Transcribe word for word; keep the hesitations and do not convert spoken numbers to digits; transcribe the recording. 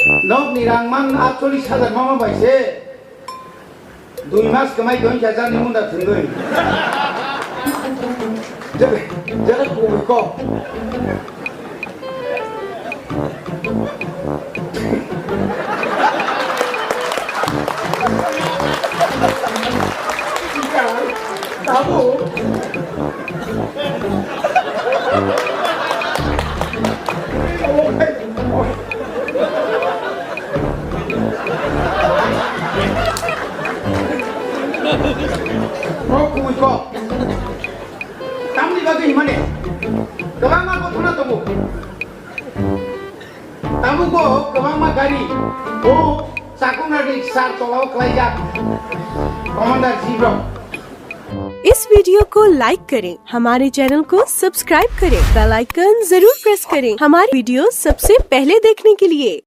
Nok ni rang man atcholish hajar mama bai se. Dui mas kamai doi hajar ni munda thwngwi. Jere, jere kubui kok. Tabuk. Bro, kubui kok. Tamni bagwi himani? Kwbangma gothona tongo. Tabukbo kwbangma gari o chakungrokni sar tolao kwlaijak Commander Jeep rok. इस वीडियो को लाइक करें, हमारे चैनल को सब्सक्राइब करें, bell icon जरूर प्रेस करें हमारी वीडियो सबसे पहले देखने के लिए।